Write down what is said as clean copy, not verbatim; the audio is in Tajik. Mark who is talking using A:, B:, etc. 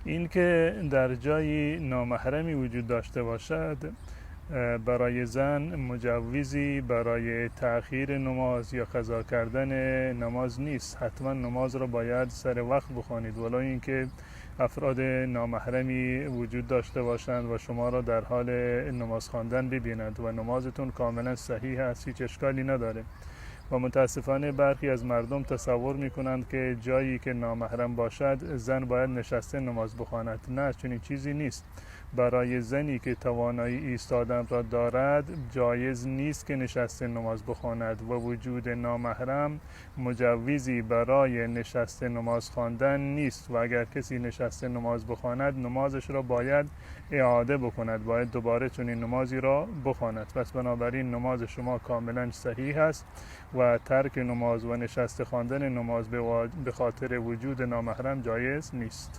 A: Ин ки дар ҷои номаҳраме вуҷуд дошта бошад, барои зан муҷаввизе барои таъхири намоз ё қазо кардани намоз нест. Ҳатман намозро бояд сари вақт бихонед, вало инки афроди номаҳраме вуҷуд дошта бошанд ва шуморо дар ҳоли намоз хондан бибинанд ва намозатон комилан саҳеҳ аст, ҳеҷ ишколе надорад. Ва мутаассифона бархе аз мардум тасаввур мекунанд, ки ҷое ки номаҳрам бошад, зан бояд нишаста намоз бихонад. Не, чунин чизе нест. Барои зане ки тавоноии истоданро дорад, ҷоиз нест ки нишаста намоз бихонад ва вуҷуди номаҳрам муҷаввизе барои нишаста намоз хондан нест ва агар касе нишаста намоз бихонад, намозашро бояд иъода бикунад, бояд дубора чунин намозеро бихонад. Пас бинобар ин намози шумо комилан саҳеҳ аст ва тарки намоз ва нишаста хондани намоз ба хотири вуҷуди номаҳрам ҷоиз нест.